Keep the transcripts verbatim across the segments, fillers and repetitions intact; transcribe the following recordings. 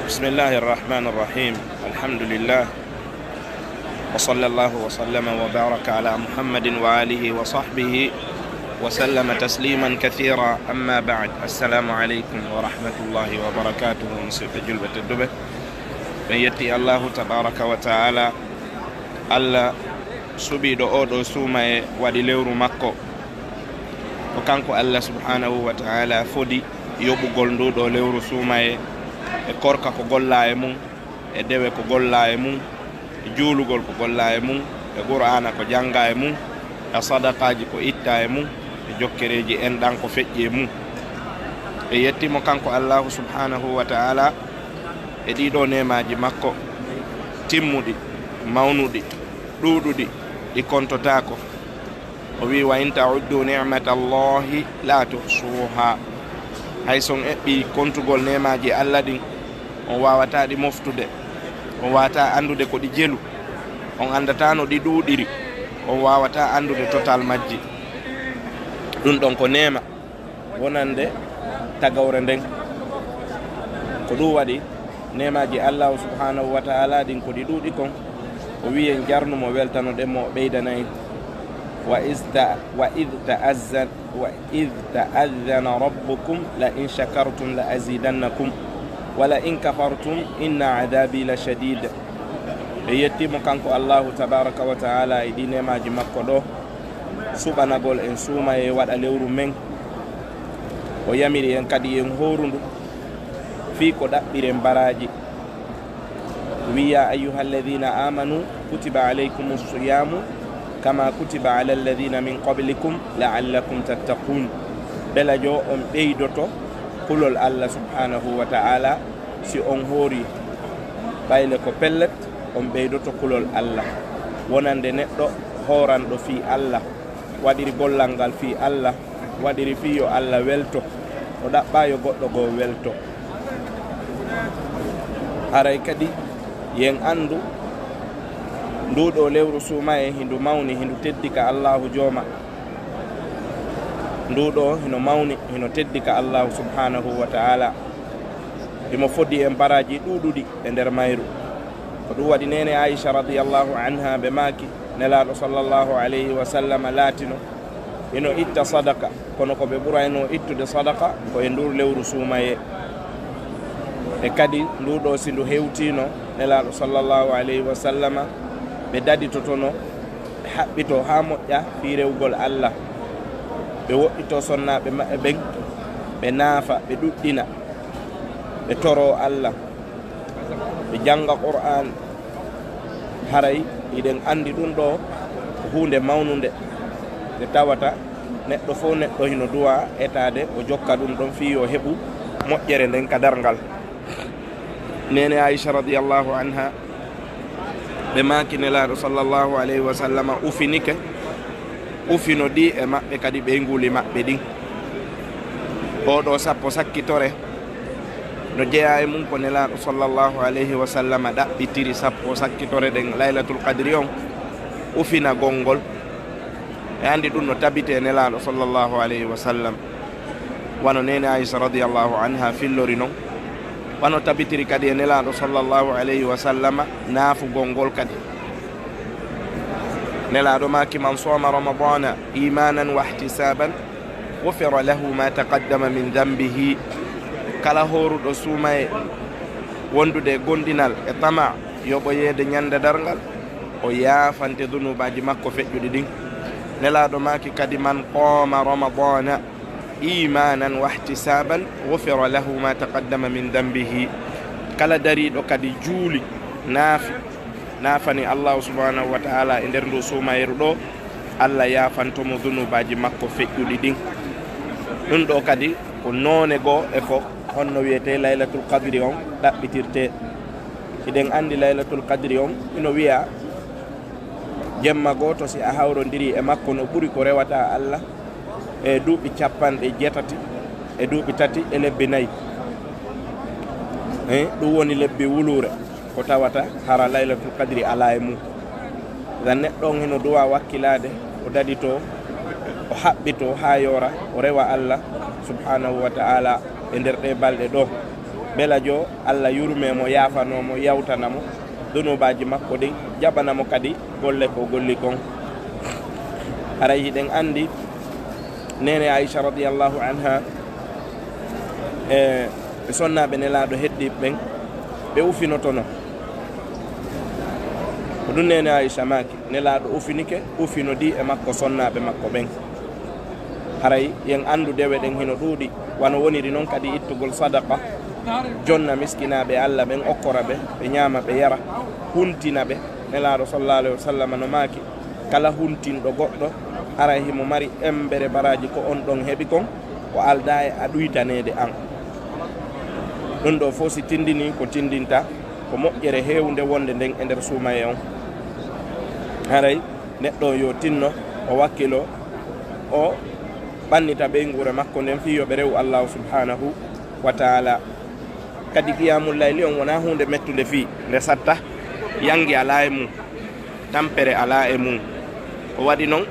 بسم الله الرحمن الرحيم. الحمد لله. وصلى الله وسلم وبارك على محمد وآله وصحبه وسلم تسليما كثيرا. أما بعد. السلام عليكم ورحمة الله وبركاته. Musidɓe julɓe tedduɓe, en yetti Allahu tabaraka wa taala. Allah suɓiiɗo oo ɗoo suumaye waɗi lewru makko. Ko kanko Allah subhanahu wa taala fodi yoɓugol nduu ɗoo lewru suumaye e korka ko gollaa e mum, e dewe ko gollaa e mum, e juulugol ko gollaa e mum, e Qur'aana ko janngaa e mum, e sadaqaaji ko ittaa e mum, e jokkereeji enɗan ko feƴƴi e mum. E yetti mo kanko Allahu subhanahu wa taala e ɗii ɗoo neemaaji makko timmuɗi, mawnuɗi, ɗuuɗuɗi, ɗi kontotaako. O wi'i: "Wa in ta'uddu ni'matallahi la tuhsuha." Hay so on eɓɓii kontugol neemaaji Allah ɗin, on waawataa ɗi moftude, on waawataa anndude ko ɗi jelu, on anndataa no ɗi ɗuuɗiri, on waawataa anndude total majji. Ɗum ɗon ko neema wonande tagawre nden. Ko ɗum waɗi neemaaji Allahu subhanahu wa ta'ala ɗin ko ɗi ɗuuɗi kon, o wi'i en jarnu mo, weltanoɗen mo, o ɓeydana en. Wa iz ta-, wa iz ta'azzan-, wa iz ta'azzana rabbukum la in shakartum la azidannakum wa la in kafartum inna adhabi la shadid. Ɓe yetti mo kanko Allahu tabaraka wa ta'ala e ɗi neemaaji makko ɗoo, suɓanagol en suumaye waɗa lewru men. O yamiri en kadi en hooru ndu fii ko ɗaɓɓiren baraaji. Wi: "Ya ayyuha alladhina amanu kutiba alaykumu siyamu kama kutiba ala alladhina min qablikum la'allakum tattaqun." Ɓelajo on ɓeydoto kulol Allah subhanahu wa ta'ala si on hoori, ɓayle ko pellet on ɓeydoto kulol Allah. Wonande neɗɗo hooranɗo fii Allah, waɗiri gollal ngal fii Allah, waɗiri fii yo Allah welto, o ɗaɓɓa yo goɗɗo goo welto. Haray kadi yen anndu nduu ɗoo lewru suumaye hindu mawni, hindu teddi ka Allahu Jooma. Nduu ɗoo hino mawni, hino teddi ka Allahu subhanahu wa ta'ala. Himo fodi en baraaji ɗuuɗuɗi e nder mayru. Ko ɗum waɗi neene Aisha radiyallahu anha ɓe maaki, Nelaaɗo sallallahu alayhi wa sallam laatino hino itta sadaka, kono ko ɓe ɓuraynoo ittude sadaka ko e nduu lewru suumaye. E kadi nduu ɗoo si ndu hewtiino, Nelaaɗo sallallahu alayhi wa sallam ɓe daditotono, ɓe haɓɓitoo haa moƴƴa fii rewugol Allah. Ɓe woɗɗitoo sonnaaɓe maɓɓe ɓen, ɓe naafa, ɓe ɗuɗɗina, ɓe toroo Allah, ɓe jannga Qur'aan. Haray hiɗen anndi ɗum ɗoo ko huunde mawnunde, nde tawata neɗɗo fof neɗɗo hino duwaa etaade o jokka ɗum ɗon fii yo heɓu moƴƴere nden ka darngal. Neene Aisha radiyallahu anha, ɓe maaki Nelaaɗo sallallahu alayhi wa sallama ufinike, ufino ɗi e maɓɓe kadi ɓeynguuli maɓɓe ɗin. Oo ɗoo sappo sakkitore no jeyaa e mum ko Nelaaɗo sallallahu alayhi wa sallama ɗaɓɓitiri sappo sakkitore ɗen Laylatul Qadri on ufinagol ngol. E anndi ɗum no tabiti e Nelaaɗo sallallahu alayhi wa sallam. Wano neene Aisha radiyallahu anha fillori non, wano tabitiri kadi e Nelaaɗo sallallahu alayhi wa sallama naafugol ngol kadi. Nelaaɗo maaki: "Man soma ramadana imanan wa ihtisaban, ghufira lahu ma taqaddama min dhanbihi." Kala hooruɗo suumaye wondude e gomɗinal e tama yoɓoyeede ñande darngal, o yaafante dunuubaaji makko feƴƴuɗi ɗin. Nelaaɗo maaki kadi: "Man qama ramadana imanan wa ihtisaban, ghufira lahu ma taqaddama min dhanbihi." Kala dariiɗo kadi juuli, naafi, naafani Allahu subhanahu wa ta'ala e nder ndu suumayeru ɗoo, Allah yaafanto mo dunuubaaji makko feƴƴuɗi ɗin. Ɗum ɗoo kadi ko noone goo e ko honno wiyetee Laylatul Qadri on ɗaɓɓitirtee. Hiɗen anndi Laylatul Qadri on hino wiyaa jemma gooto si a hawrondirii e makko no ɓuri ko rewataa Allah e duuɓi cappanɗe jeetati e duuɓi tati e lebbi nayi. Eh, ɗum woni lebbi wuluure ko tawata hara Laylatul Qadri alaa e mum. Zan neɗɗo on hino duwaa wakkilaade, o daditoo, o haɓɓitoo haa yoora, o rewa Allah subhanahu wa ta'ala e nder ɗee balɗe ɗoo. Belajo, Allah yurme mo, yaafano mo, yawtana mo dunuubaaji makko ɗin, jaɓana mo kadi golle ko golli kon. Haray hiɗen anndi neene Aisha radiyallahu anha e, e sonnaaɓe Nelaaɗo heddiiɓe ɓen, ɓe ufinotono. Ko ɗum neene Aisha maaki, Nelaaɗo ufinike, ufinodii e makko sonnaaɓe makko ɓen. Haray yen anndu dewe ɗen hino ɗuuɗi, wano woniri non kadi ittugol sadaqa, jonna miskinaaɓe Allah ɓen, okkora ɓe, ɓe ñaama, ɓe yara, huntina ɓe. Nelaaɗo sallallahu alayhi wa sallam no maaki, kala huntinɗo goɗɗo, haray himo mari embere baraaji ko on ɗon heɓi kon, ko aldaa e a ɗuytaneede an. Ɗum ɗoo fof si tindinii ko tindinta, ko moƴƴere heewnde wonde nden e nder suumaye on. Haray neɗɗo on yo tinno, o wakkilo, o ɓannita ɓeynguure makko nden fii yo ɓe rewu Allaahu subhaanahu wa taala. Kadi qiyamul layli on wonaa huunde mettunde fii, nde satta, yangi alaa e mum, tampere alaa e mum. Ko waɗi non,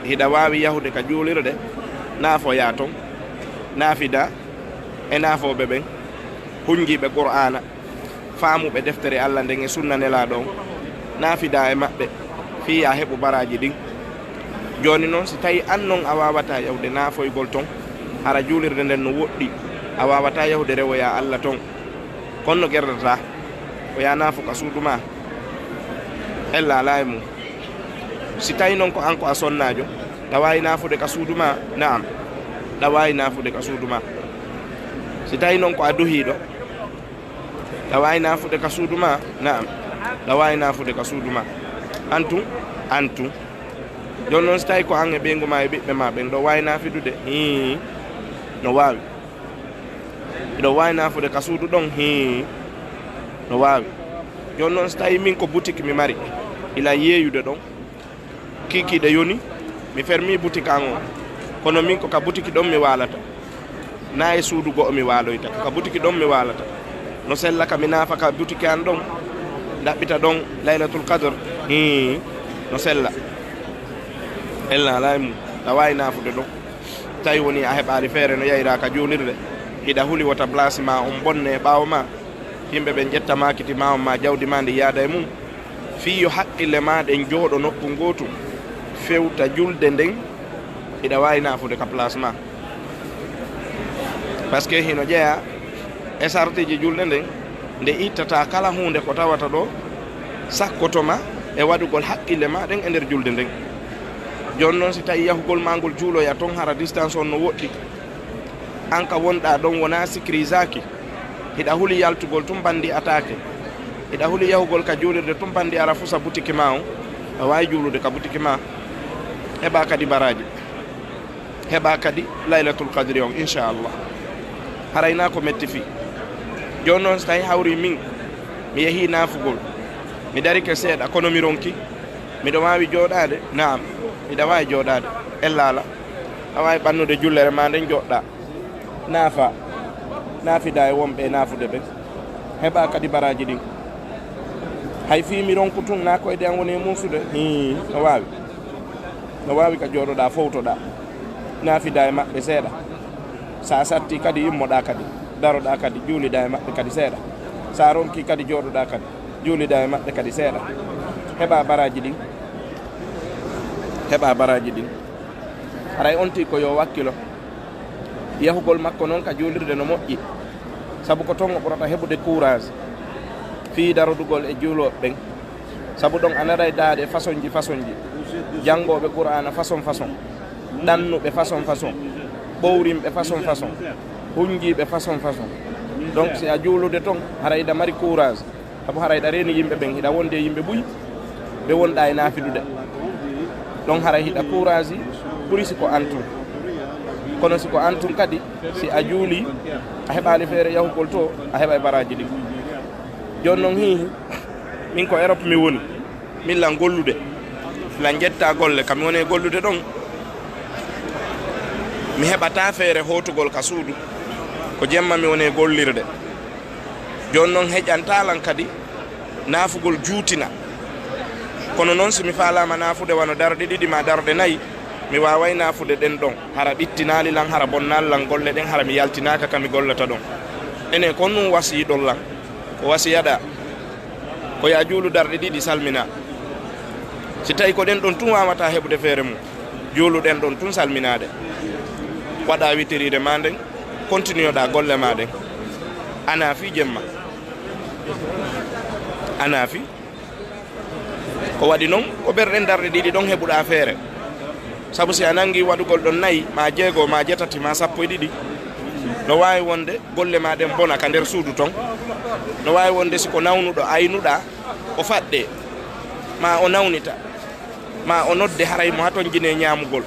hiɗa waawi yahude ka juulirde, naafoyaa ton, naafidaa e naafooɓe ɓen, hunnjiiɓe Qur'aana, faamuɓe deftere Allah nden e sunna Nelaaɗo on, naafidaa e maɓɓe, fii yaa heɓu baraaji ɗin. Jooni non, si tawi an non a waawataa yahude naafoygol ton, hara juulirde nden no woɗɗi, a waawataa yahude rewoyaa Allah ton, kono no gerdataa, ko yaa naafu ka suudu maa, ella alaa e mum. Si tawi non ko an ko a sonnaajo, ɗa waawi naafude ka suudu maa, naam, ɗa waawi naafude ka suudu maa. Si tawi non ko a duhiiɗo, ɗa waawi naafude ka suudu maa, naam, ɗa waawi naafude ka suudu maa. Antum, antum. Jooni non, si tawi ko an e ɓeyngu maa e ɓiɓɓe maa ɓen, ɗo waawi naafidude? Hii, no waawi. Hiɗo waawi naafude ka suudu ɗon? Hii, no waawi. Jooni non, si tawi min ko boutique mi mari, ilan yeeyude ɗon, kiikiiɗe yoni, mi fermi boutique an on. Kono min ko ka boutique ɗon mi waalata. Na e suudu go'o mi waaloyta, ko ka boutique ɗon mi waalata. No sella ka mi naafa ka boutique an ɗon, ɗaɓɓita ɗon Laylatul Qadr? Hii, no sella. Ella alaa e mum, ɗa waawi naafude ɗon. Tawi woni a heɓaali feere no yahira ka juulirde, hiɗa huli wota place ma on bonne ɓaawo ma, yimɓe ɓen ƴetta maakiti ma on, ma jawdi ma ndi yaada e mum, fii yo haqqille ma ɗen jooɗo nokku ngootu, fewta julde nden, hiɗa waawi naafude ka place ma. Parce que hino jeyaa e sartiji julde nden, nde ittata kala huunde ko tawata ɗo sakkoto ma e waɗugol haqqille ma ɗen e nder julde nden. Jooni non, si tawi yahugol ma ngol juuloya ton, hara distance on no woɗɗi, an ka wonɗa ɗon wonaa sikirisaaki, hiɗa huli yaltugol tun, banndi ataake, hiɗa huli yahugol ka juulirde tun, banndi ara fusa butiki ma on, a waawi juulude ka butiki ma, heɓa kadi baraaji, heɓa kadi Laylatul Qadri on, inchallah. Haray na ko metti fii. Jooni non, si tawi hawri min, mi yehi naafugol, mi darike seeɗa, kono mi ronki, miɗo waawi jooɗaade? Naam, miɗa waawi jooɗaade. Ella alaa, a waawi ɓannude jullere ma nden, joɗɗa, naafa, naafida e wonɓe e naafude ɓen, heɓa kadi baraaji ɗin. Hay fii mi ronku tun, na koyɗe an woni e muusude? Hii, no waawi. No waawi ka jooɗoɗaa, fowtoɗaa, naafida e maɓɓe seeɗa. Sa satti kadi, immoɗaa kadi, daroɗaa kadi, juuliɗaa e maɓɓe kadi seeɗa. Sa ronki kadi, jooɗoɗaa kadi, juuliɗaa e maɓɓe kadi seeɗa. Heɓa baraaji ɗin. Heɓa baraaji ɗin. Haray on tigi ko yo wakkilo. Yahugol makko non ka juulirde no moƴƴi, sabu ko ton o ɓurata heɓude courage fii darodugol e juulooɓe ɓen. Sabu ɗon a naray daade fasonji fasonji, janngooɓe Qur'aana fason fason, ɗannuɓe fason fason, ɓowrinɓe fason fason, hunjiiɓe fason fason. Donc, si a juulude ton, haray hiɗa mari courage. Sabu haray hiɗa reeni yimɓe ɓen, hiɗa wondi e yimɓe buy, ɓe wonɗa e naafidude. Ɗon haray hiɗa courage ɓuri si ko an tun. Kono si ko an tun kadi, si a juuli, a heɓaali feere yahugol to, a heɓay baraaji ɗin. Jooni non, hiihi, min ko Europe mi woni, min lan gollude, lan ƴetta golle, ka mi woni e gollude ɗon, mi heɓata feere hootugol ka suudu, ko jemma mi woni e gollirde. Jooni non heƴantaa lan kadi naafugol juutina. Kono non si mi faalaama naafude wano darɗe ɗiɗi maa darɗe nayi, mi waaway naafude ɗen ɗon. Hara ɓittinaali lan, hara bonnaali lan golle ɗen, hara mi yaltinaaka ka mi gollata ɗon. Ene kon ɗum wasiyiɗon lan, ko wasiyaɗa, ko ya juulu darɗe ɗiɗi salmina. Si tawi ko ɗen ɗon tun wawata heɓude feere mum, juulu ɗen ɗon tun salminaɗe. Waɗa witirire ma nden, continueɗa golle ma ɗen. Ana fi jemma. Ana fi. Ko waɗi non, ko berɗen darɗe ɗiɗi ɗon heɓuɗa feere. Sabu si a nangi waɗugol ɗon nayi, ma jeego, ma jetati, ma sappo e ɗiɗi, no waawi wonde golle ma ɗen bona ka nder suudu ton. No waawi wonde si ko nawnuɗo aynuɗa, o faɗɗe, ma o nawnita, ma o nodde haray mo hatonjine ñaamugol,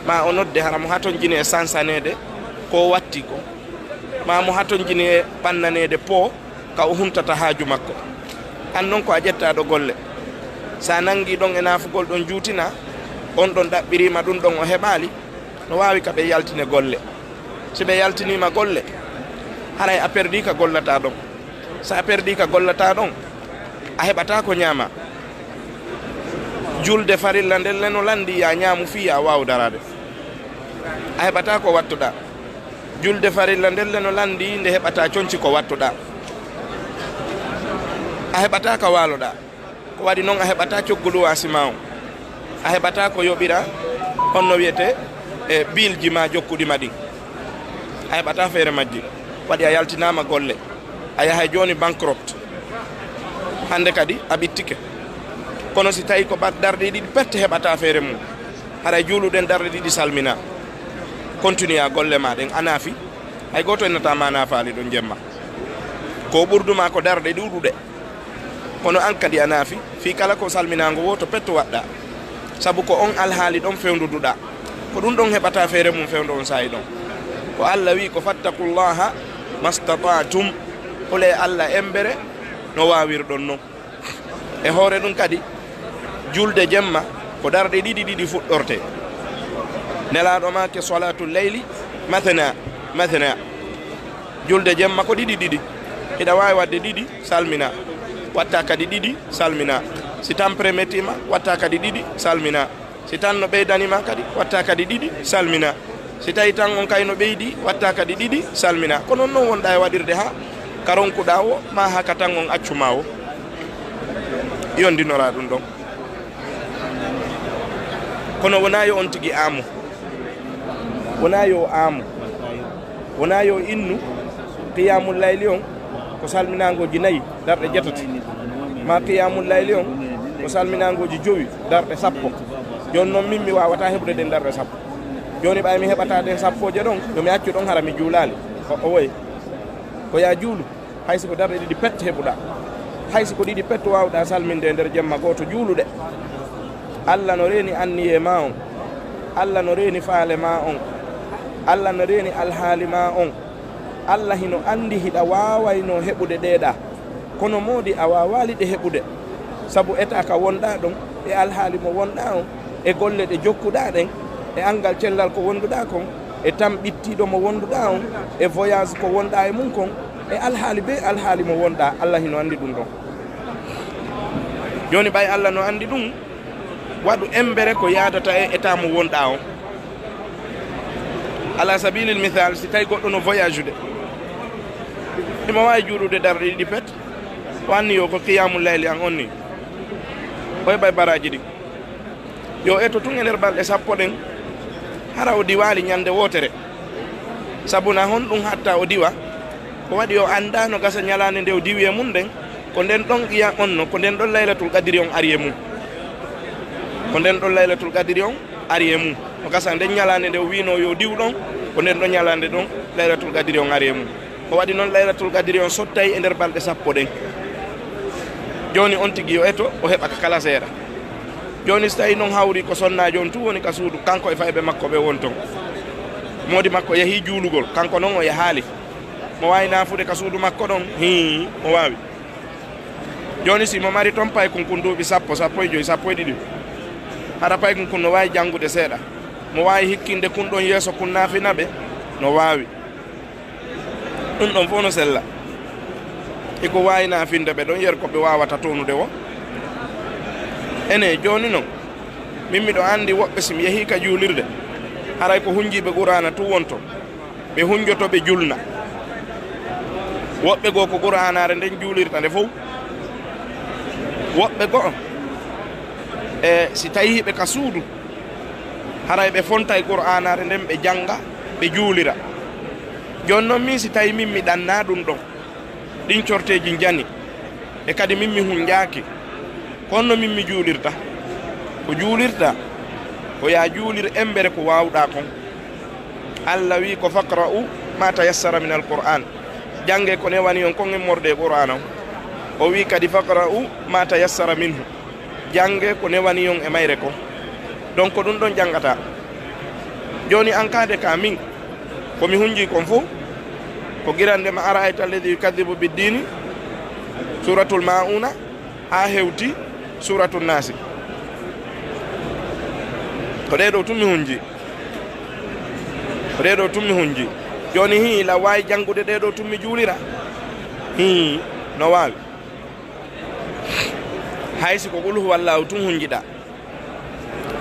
ma o nodde hara mo hatonjine sansaneede ko o watti ko, ma mo hatonjine ɓannaneede po ka o huntata haaju makko. An non ko a ƴettaɗo golle. Sa nangi ɗon e naafugol ɗon juutina, on ɗon ɗaɓɓirima ɗum ɗon o heɓaali, no waawi ka ɓe yaltine golle. Si ɓe yaltinima golle, haray a perdi ka gollata ɗon. Sa a perdi ka gollata ɗon, a heɓata ko ñaama. Julde farilla nden le no landi ya ñaamu fii ya waawu daraade. A heɓata ko wattuɗa. Julde farilla nden le no landi nde heɓata conci ko wattuɗa. A heɓata ka waaloɗa. Ko waɗi non a heɓata coggu luwaasi ma on. A heɓata ko yoɓira honno wiyete e biilji ma jokkuɗi ma ɗin. A heɓata feere majji. Waɗi a yaltinaama golle. A yahay jooni bankrupt. Hannde kadi a ɓittike. Kono si tawi ko ba-, darɗe ɗiɗi pette heɓata feere mum. Haray juuluɗen darɗe ɗiɗi salmina. Continue a golle ma ɗen a naafi. Hay gooto en nata ma naafaali ɗon jemma. Ko ɓurdu ma ko darɗe ɗuuɗuɗe. Kono an kadi a naafi, fii kala ko salminaango wooto petto waɗɗa. Sabu ko on alhaali ɗon fewnduduɗa. Ko ɗum ɗon heɓata feere mum fewndo on saa'i ɗon. Ko Allah wi'i ko fattaqullaha mastata'tum. Hule Allah embere no waawirɗon non. E hoore ɗum kadi, julde jemma ko darɗe ɗiɗi ɗiɗi fuɗɗorte. Nelaaɗo maake salaatul layli mathna, mathna. Julde jemma ko ɗiɗi ɗiɗi. Hiɗa waawi waɗde ɗiɗi, salmina. Watta kadi ɗiɗi, salmina. Si tampere mettima, watta kadi ɗiɗi, salmina. Si tan no ɓeydani ma kadi, watta kadi ɗiɗi, salmina. Si tawi tan on kay no ɓeydi, watta kadi ɗiɗi, salmina. Ko non non wonɗa e waɗirde ha ka ronkuɗa o, ma ha ka tan on accu ma o. Yondinora ɗum ɗon. Kono wona yo on tigi aamu. Wona yo o aamu. Wona yo innu qiyamul layli on ko salminangooji nayi darɗe jetati, ma qiyamul layli on ko salminangooji jowi darɗe sappo. Jooni noon min mi wawata heɓude ɗen darɗe sappo. Jooni ɓay mi heɓata ɗen sappooje ɗon, yo mi accu ɗon hara mi juulaali. O, o woy. Ko ya juulu, hay si ko darɗe ɗiɗi pet heɓuɗa. Hay si ko ɗiɗi pet wawɗa salminde e nder jemma gooto juuluɗe. Allah no reeni anniye ma on. Allah no reeni faale ma on. Allah no reeni alhaali ma on. Allah hino anndi hiɗa waawayno heɓude ɗeeɗa. Kono moodi a waawaali ɗe heɓude. Sabu eta ka wonɗa ɗon, e alhaali mo wonɗa on, e golle ɗe jokkuɗa ɗen, e angal cellal ko wonduɗa kon, e tan ɓittiiɗo mo wonduɗa on, e voyage ko wonɗa e mum kon, e alhaali be alhaali mo wonɗa, Allah hino anndi ɗum ɗon. Jooni ɓay Allah no anndi ɗum, waɗu embere ko yaadata e état mo wonɗa on. Ala sabilil misal, si tawi goɗɗo no voyage ude, imo waawi juulude darɗe ɗiɗi pet, o anni yo ko qiyamul layli an on ni. O heɓay baraaji ɗin. Yo eto tun e nder balɗe sappo ɗen, hara o diwaali ñande wootere. Sabu na honɗum hatta o diwa? Ko waɗi o anndaa no gasa ñalaande nde o diwi e mum nden, ko nden ɗon qiya-, on no, ko nden ɗon Laylatul Qadri on ari e mum. Ko nden ɗon Laylatul Qadri on ari e mum. No gasa nden ñalaande nde o wiinoo yo diw ɗon, ko nden ɗon ñalaande ɗon Laylatul Qadri on ari e mum. Ko waɗi non Laylatul Qadri on sottay e nder balɗe sappo ɗen. Jooni on tigi yo eto, o heɓa ka kala seeɗa. Jooni si tawi non hawri ko sonnaajo on tun woni ka suudu, kanko e fayɓe makko ɓe won ton. Moodi makko yahii juulugol, kanko non o yahaali. Mo waawi naafude ka suudu makko ɗon? Hii, mo waawi. Jooni si mo mari ton paykun kun duuɓi sappo, sappo e jowi, sappo e ɗiɗi, hara paykun kun no waawi janngude seeɗa, mo waawi hikkinde kun ɗon yeeso kun naafina ɓe? No waawi. Ɗum ɗon fof no sella. Eko waawi naafinde ɓe ɗon yer ko ɓe waawata townude wo. Ene jooni non, min miɗo anndi woɓɓe si mi yehii ka juulirde, haray ko hunjiiɓe Quraana tun wonto. Ɓe hunjoto ɓe julna. Woɓɓe goo ko Qur'aanaare nden juulirta nde fow. Woɓɓe goo, e si tawii ɓe ka suudu, haray ɓe fontay Qur'aanaare nden, ɓe jannga, ɓe juulira. Jooni non, min si tawii min mi ɗannaa ɗum ɗon, ɗin corteeji njani, e kadi min mi hunjaaki, ko honno min mi juulirta? Ko juulirta, ko yaa juulir embere ko waawɗaa kon. Alla wii ko, "Faqra'u ma tayassara min al-Qur'an." Jannge ko newani on kon immorde e Qur'aana on. O wii kadi, "Faqra'u ma tayassara minhu." Jannge ko newani on e mayre kon. Donc, ko ɗum ɗon janngataa. Jooni an kaade ka min, ko mi hunjii kon fow, ko gila nde ma ara'ayta alladhi yukadhibu bid-dini, Suuratul Maa'uuna, haa hewti Suuratu Naasi. Ko ɗee ɗoo tun mi hunji. Ko ɗee ɗoo tun mi hunji. Jooni hii, la waawi janngude ɗee ɗoo tun mi juulira? Hii, no waawi. Hay si ko Qul huwallaahu tun hunjiɗaa.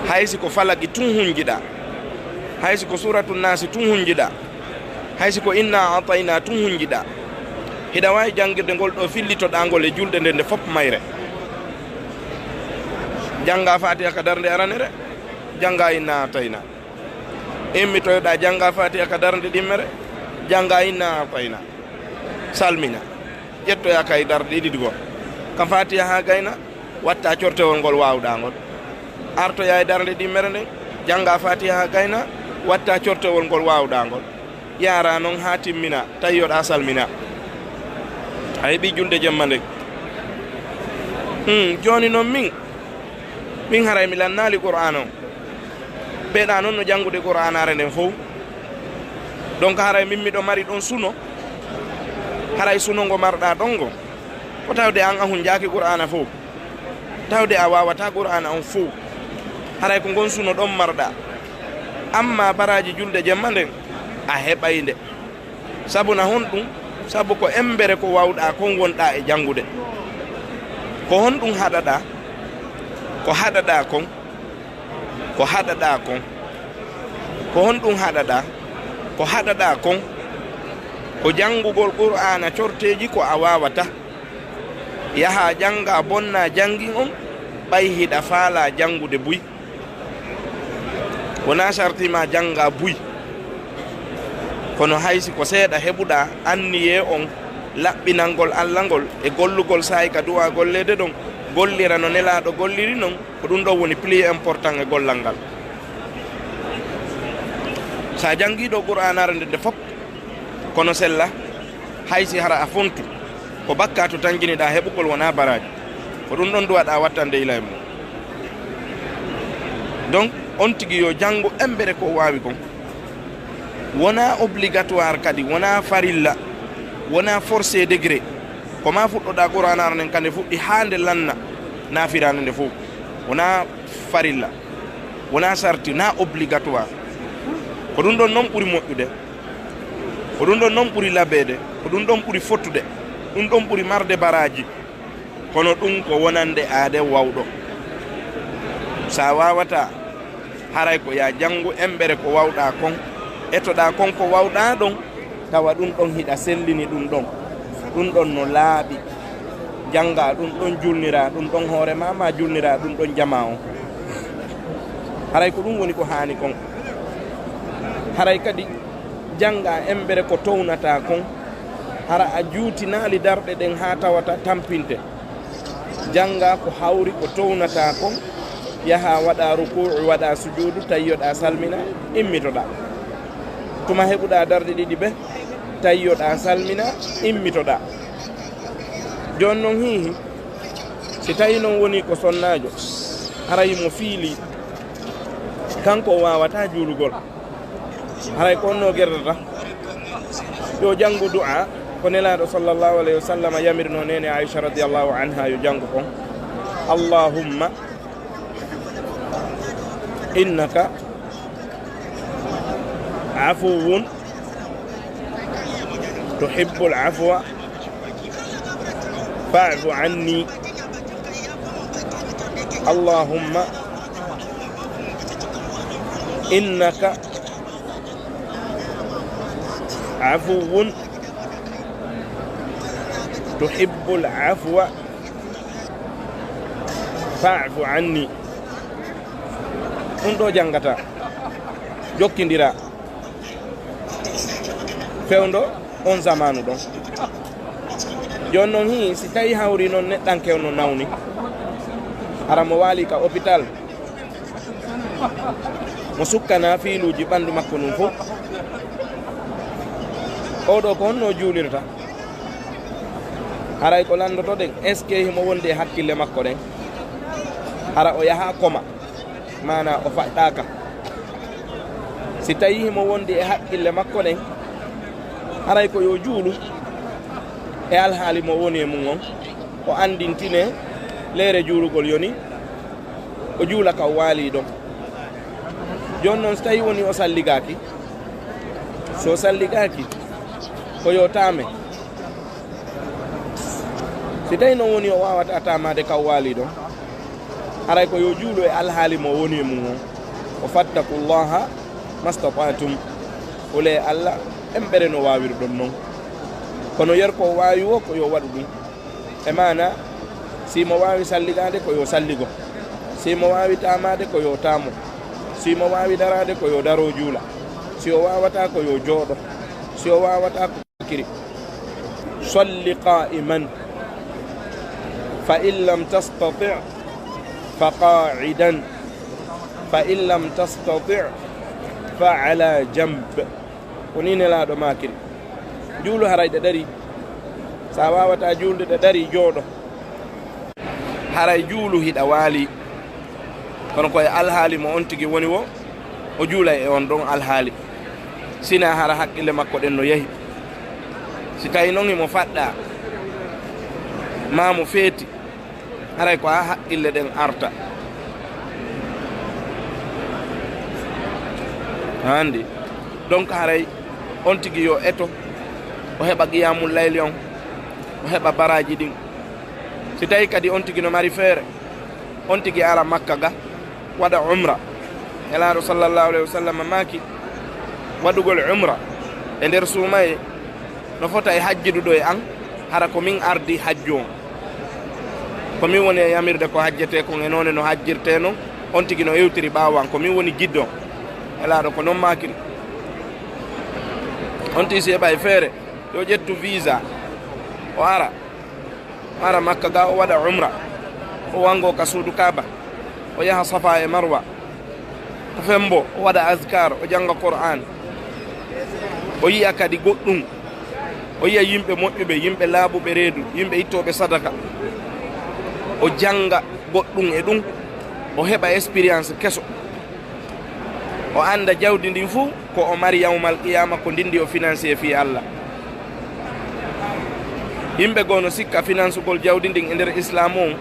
Hay si ko Falaqi tun hunjiɗaa, hay si ko Suuratu Naasi tun hunjiɗaa, hay si ko Inna A'taynaa tun hunjiɗaa, hiɗa waawi janngirde ngol ɗoo fillitoɗaa ngol e julde nden nde fof mayre. Janngaa Faatiha ka darnde aranere, janngaa Inna A'taynaa. Immitoyoɗaa, janngaa Faatiha ka darnde ɗimmere, janngaa Inna A'taynaa. Salmina. Ƴettoyaa kay darɗe ɗiɗi goo. Ka Faatiha haa gayna, wattaa cortewol ngol waawɗaa ngol. Artoyaa e darnde ɗimmere nden, janngaa Faatiha haa gayna, wattaa cortewol ngol waawɗaa ngol. Yaaraa non haa timminaa, tayyoɗaa, salminaa. A heɓii julde jemma nden. Hmm, jooni non min, min haray mi lannaali Qur'aana on. Ɓeyɗaa non no janngude Qur'aanaare nden fow. Donc, haray min miɗo mari ɗon suno. Haray suno ngo marɗaa ɗon ngo, ko tawde an a hunjaaki Qur'aana fow. Tawde a waawataa Qur'aana on fow. Haray ko ngon suno ɗon marɗaa. Ammaa baraaji julde jemma nden, a heɓay nde. Sabu na honɗum? Sabu ko embere ko waawɗaa kon wonɗaa e janngude. Ko honɗum haɗaɗaa? Ko haɗaɗaa kon, ko haɗaɗaa kon, ko honɗum haɗaɗaa? Ko haɗaɗaa kon, ko janngugol Qur'aana corteeji ko a waawataa. Yahaa janngaa, bonnaa janngin on, ɓay hiɗa faalaa janngude buy. Wonaa sarti maa janngaa buy, kono hay si ko seeɗa heɓuɗaa anniyee on laɓɓinangol Alla ngol e gollugol saa'i ka du'aa golleede ɗon, gollira no Nelaaɗo golliri non, ko ɗum ɗon woni plus important e gollal ngal. So a janngii ɗoo Qur'aanaare nde, nde fof, kono sella, hay si hara a fontu, ko bakkaatu tan njiniɗaa heɓugol, wonaa baraaji. Ko ɗum ɗon duwaɗaa wattande ila e mum. Donc, on tigi yo janngu embere ko o waawi kon. Wonaa obligatoire kadi, wonaa farilla, wonaa forcé degré. Ko maa fuɗɗoɗaa Qur'aanaare nden ka nde fuɗɗi haa nde lanna, naafiraande nde fof. Wonaa farilla, wonaa sarti, naa obligatoire. Ko ɗum ɗon non ɓuri moƴƴude. Ko ɗum ɗon non ɓuri labeede, ko ɗum ɗon ɓuri fottude, ɗum ɗon ɓuri marde baraaji. Kono ɗum ko wonande aade wawɗo. So a waawataa, haray ko yaa janngu embere ko wawɗaa kon, etoɗaa kon ko wawɗaa ɗon, tawa ɗum ɗon hiɗa sellini ɗum ɗon. Ɗum ɗon no laaɓi. Janngaa ɗum ɗon, julniraa ɗum ɗon hoore maa, maa julniraa ɗum ɗon jamaa on. Haray ko ɗum woni ko haani kon. Haray kadi janngaa embere ko townataa kon, hara a juutinaali darɗe ɗen haa tawata tampinte. Janngaa ko hawri ko townataa kon, yahaa waɗaa rukuu'u, waɗaa sujuudu, tayyoɗaa, salminaa, immitoɗaa. Tuma heɓuɗaa darɗe ɗiɗi ɓe, tayyoɗaa, salminaa, immitoɗaa. Jooni non hiihi, si tawii non wonii ko sonnaajo, haray mo fiilii, kanko o waawataa juulugol. Haray ko honno gerdata? Yo janngu du'aa ko Nelaaɗo sallallahu alayhi wa sallam yamirnoo neene Aisha radiyallahu anha yo janngu kon. Allahumma innaka afuwun tuhibbul afwa fa'fu anni. Allahumma innaka afuwun تحب العفو فاعف عني. Ɗum ɗo janngata, jokkindira. Fewndo on zamanu ɗon. Jooni noon, hii, si tawi hawri noon neɗɗanke on no nawni, hara mo waali ka hôpital, mo sukkana fiiluuji ɓanndu makko ndun fof, oo ɗo ko honno juulirta? Haray ko lanndotoɗen, est-ce que himo wondi e hakkille makko ɗen? Hara o yaha koma, maanaa o faɗɗaaka. Si tawii himo wondi e hakkille makko ɗen, haray ko yo juulu e alhaali mo woni e mum on, o anndintine leere juulugol yoni, o juula ka o waali ɗon. Jooni noon, si tawii woni o salligaaki, si o salligaaki, ko yo taame. Si tawii noon woni o waawataa taamaade ka o waali ɗon, haray ko yo juulu e alhaali mo woni e mum on. O fattakullaha mastata'tum. Hulee Alla embere no waawirɗon non. Kono yer ko o waawi woo, ko yo waɗu ɗum. E maana, si mo waawi salligaade, ko yo salligo. Si mo waawi taamaade, ko yo taamo. Si mo waawi daraade, ko yo daro juula. Si o waawataa, ko yo jooɗo. Si o waawataa, ko kiri. صل قائما، فإن لم تستطع فقاعدا، فإن لم تستطع فعلى جنب. Ko nii Nelaaɗo maakiri. Juulu haray ɗa darii. Si a waawataa juulde ɗa darii, jooɗo. Haray juulu hiɗa waali. Kono ko e alhaali mo on tigi woni wo, o juulay e on ɗon alhaali. Sinaa hara hakkille makko ɗen no yahi. Si tawii non himo faɗɗaa, maa mo feeti, haray ko haa hakkille ɗen arta. A anndi? Donc haray on tigi yo eto, o heɓa qiyamul layli on, o heɓa baraaji ɗin. Si tawii kadi on tigi no mari feere, on tigi ara Makka ga, waɗa umra. Nelaaɗo sallallahu alayhi wa sallam maaki, waɗugol umra e nder suumaye no fota e hajjiduɗo e an, hara ko min ardi hajju on. Ko min woni e yamirde ko hajjetee kon e noone no hajjirtee non, on tigi no ewtiri ɓaawo an, ko min woni giddo on. Nelaaɗo ko non maakiri. On tigi si heɓa e feere, yo ƴettu visa, o ara. Ara Makka ga, o waɗa umra, o wango ka suudu Kaaba, o yaha Safa e Marwa, o fembo, o waɗa azkar, o jannga Qur'an, o yi'a kadi goɗɗum, o yi'a yimɓe moƴƴuɓe, yimɓe laaɓuɓe reedu, yimɓe ittooɓe sadaka, o jannga goɗɗum e ɗum, o heɓa expérience keso. O annda jawdi ndin fuu ko o mari yawmal qiyaama, ko ndin ndi o finansiyee fii Alla. Yimɓe goo no sikka finansugol jawdi ndin e nder Islaam on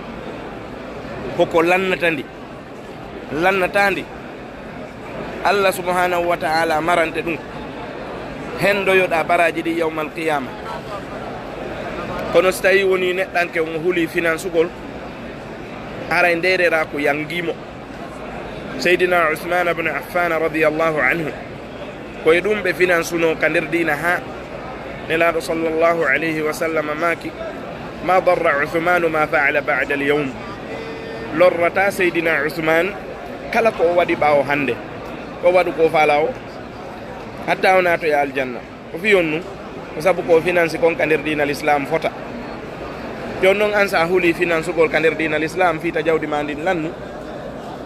ko ko lannata ndi, lannataa ndi. Alla subhaanahu wa ta'ala marante ɗum. Henndoyoɗaa baraaji ɗi yawmal qiyaama. Kono si tawii wonii neɗɗanke on o hulii finansugol, haray ndeereraa ko yanngii mo. Seydina Usmaan ibn Affaan radiyallahu anhu, ko e ɗum ɓe finansunoo ka nder diina haa Nelaaɗo sallallahu alayhi wa sallam maaki, "ما ضر عثمان ما فعل بعد اليوم." Lorrataa Seydina Usmaan kala ko o waɗi ɓaawo hannde. Ko waɗu ko faalaa o, hatta o naatoya aljanna. Ko fii honɗun? Ko sabu ko o finansi kon ka nder diina Lislaam fota. Jooni non, an si a hulii finansugol ka nder diina Lislaam fii ta jawdi maa ndin lannu,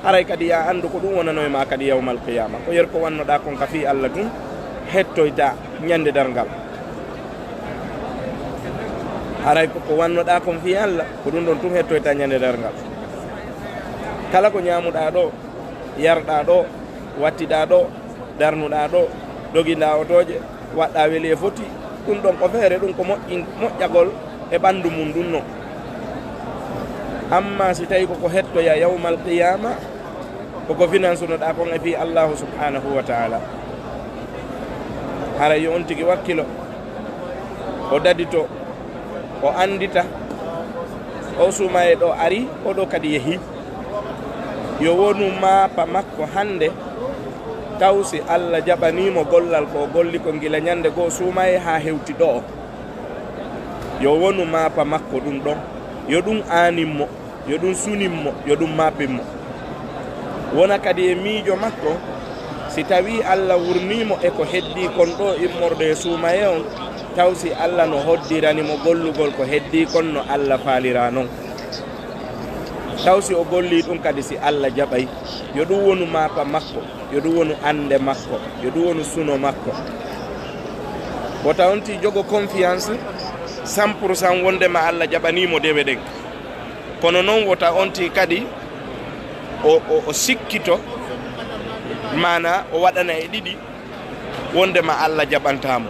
haray kadi yo a anndu ko ɗum wonanoo e maa kadi yawmal qiyaama. Ko yer ko wannoɗaa kon ka fii Alla tun, hettoyta ɲande darngal. Haray ko ko wannoɗaa kon fii Alla, ko ɗum ɗon tun hettoyta ɲande darngal. Kala ko ɲaamuɗaa ɗoo, yarɗaa ɗoo, wattiɗaa ɗoo, darnuɗaa ɗoo, doginɗaa otooje, waɗɗaa weli e foti, ɗum ɗon ko feere, ɗum ko moƴƴin-, moƴƴagol e ɓanndu mum ɗum non. Ammaa si tawii ko ko hettoya yawmal qiyaama, ko ko finansunoɗaa kon e fii Allaahu subhaanahu wa ta'aala. Haray yo on tigi wakkilo, o dadito, o anndita, o suumayee ɗo ari, o ɗo kadi yehi. Yo wonu maapa makko hannde, taw si Alla jaɓanii mo gollal ko o golli ko gila ɲande goo suumayee haa hewti ɗoo. Yo wonu maapa makko ɗun ɗon, yo ɗun aanin mo, yo ɗun sunin mo, yo ɗun maapin mo. Wona kadi e miijo makko, si tawii Alla wurnii mo e ko heddii kon ɗoo immorde e suumaye on, taw si Alla no hoddirani mo gollugol ko heddii kon no Alla faaliraa non. Taw si o gollii ɗun kadi si Alla jaɓay, yo ɗun wonu maapa makko, yo ɗun wonu annde makko, yo ɗun wonu suno makko. Wota on tigi jogo confiance cent pour cent wondema Alla jaɓanii mo dewe ɗen. Kono non wota on tigi kadi o, o, o sikkito, maanaa o waɗana e ɗiɗi wondema Alla jaɓantaa mo.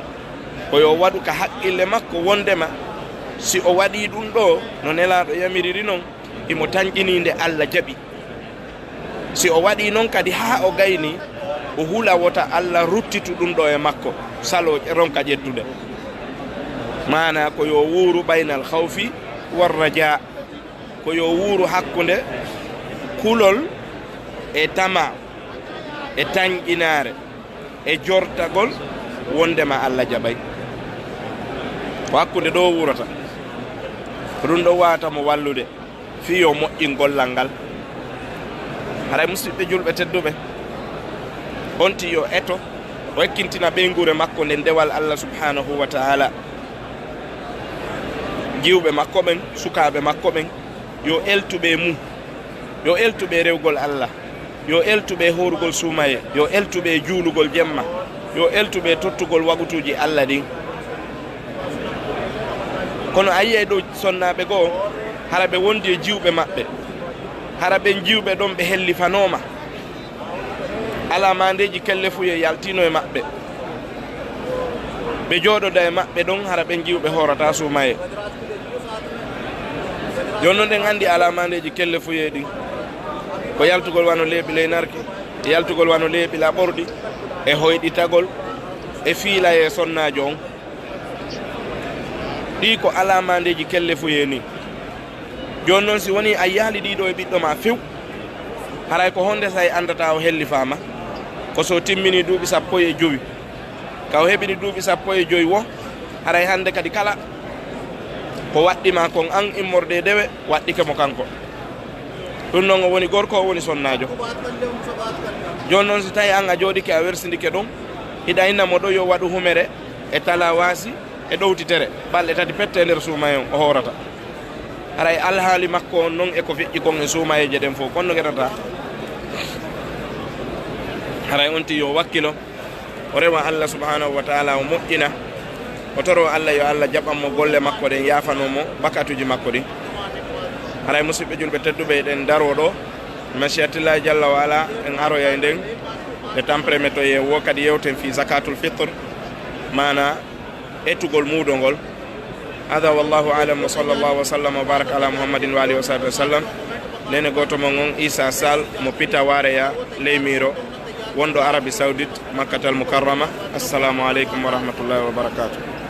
Ko yo waɗu ka haqqille makko wondema si o waɗii ɗun ɗoo no Nelaaɗo yamiriri non, himo tanƴinii nde Alla jaɓi. Si o waɗii non kadi haa o gaynii, o hula wota Alla ruttitu ɗun ɗoo e makko, saloo ronka ƴettude. Maanaa ko yo wuuru baynal khawfi war rajaa, ko yo wuuru hakkunde kulol e tama e tanƴinaare e jortagol wondema Alla jaɓay. Ko hakkunde ɗoo wuurata. Ko ɗun ɗon waawata mo wallude fii yo moƴƴin gollal ngal. Haray musiɓɓe julɓe tedduɓe, on tigi yo eto, o ekkintina ɓeynguure makko nden dewal Alla subhanahu wa ta'ala. Jiwɓe makko ɓen, sukaaɓe makko ɓen, yo eltu ɓe e mun, yo eltu ɓe e rewgol Alla, yo eltu ɓe e hoorugol suumaye, yo eltu ɓe e juulugol jemma, yo eltu ɓe e tottugol wagutuuji Alla ɗin. Kono a yi'ay ɗoo sonnaaɓe goo, hara ɓe wondi e jiwɓe maɓɓe, hara ɓen jiwɓe ɗon ɓe hellifanooma. Alaa maandeeji kellefuyee yaltiino e maɓɓe. Ɓe jooɗoda e maɓɓe ɗon, hara ɓen jiwɓe hoorataa suumayee. Jooni non, ɗen anndi alaa maandeeji kellefuyee ɗin. Ko yaltugol wano leeɓi ley narki, e yaltugol wano leeɓi laɓorɗi, e hoyɗitagol, e fiilayee sonnaajo on. Ɗii ko alaa maandeeji kellefuyee nii. Jooni non, si wonii a yaali ɗii ɗoo e ɓiɗɗo maa few, haray ko honde saa'i anndataa o hellifaama? Ko si o timminii duuɓi sappo e jowi. Ka o heɓini duuɓi sappo e jowi woo, haray hande kadi kala ko waɗɗi maa kon an immorde e dewe, waɗɗike mo kanko. Ɗun non o woni gorko, o woni sonnaajo. Jooni non, si tawii an a jooɗike, a wersindike ɗon, hiɗa inna mo ɗoo yo waɗu humere e talawaasi e ɗowtitere, balɗe tati pette e nder suumaye on o hoorata. Haray alhaali makko on non e ko feƴƴi kon e suumayeeje ɗen fow, ko honno geɗataa? Haray on tigi yo wakkilo, o rewa Alla subhanahu wa ta'ala, o moƴƴina, o toro Alla yo Alla jaɓan mo golle makko ɗen, yaafanoo mo bakatuuji makko ɗin. Haray musiɓɓe julɓe tedduɓe, eɗen daroo ɗoo, mashiatillahi jalla wa ala, en aroyay nden nde tampere mettoye woo kadi yewten fii zakatul fitr, maanaa etugol muudo ngol. Hada wallahu alam, wa sallallahu wa sallam wa baraka ala Muhammadin wa alihi wa sahbihi wa sallam. Neene gooto mon on, Isa Sall mo Pita Wareya ley Miro, wonɗo Arabie Saoudite, Makkatal Mukarrama. Assalamu aleykum wa rahmatullahi wa barakatuh.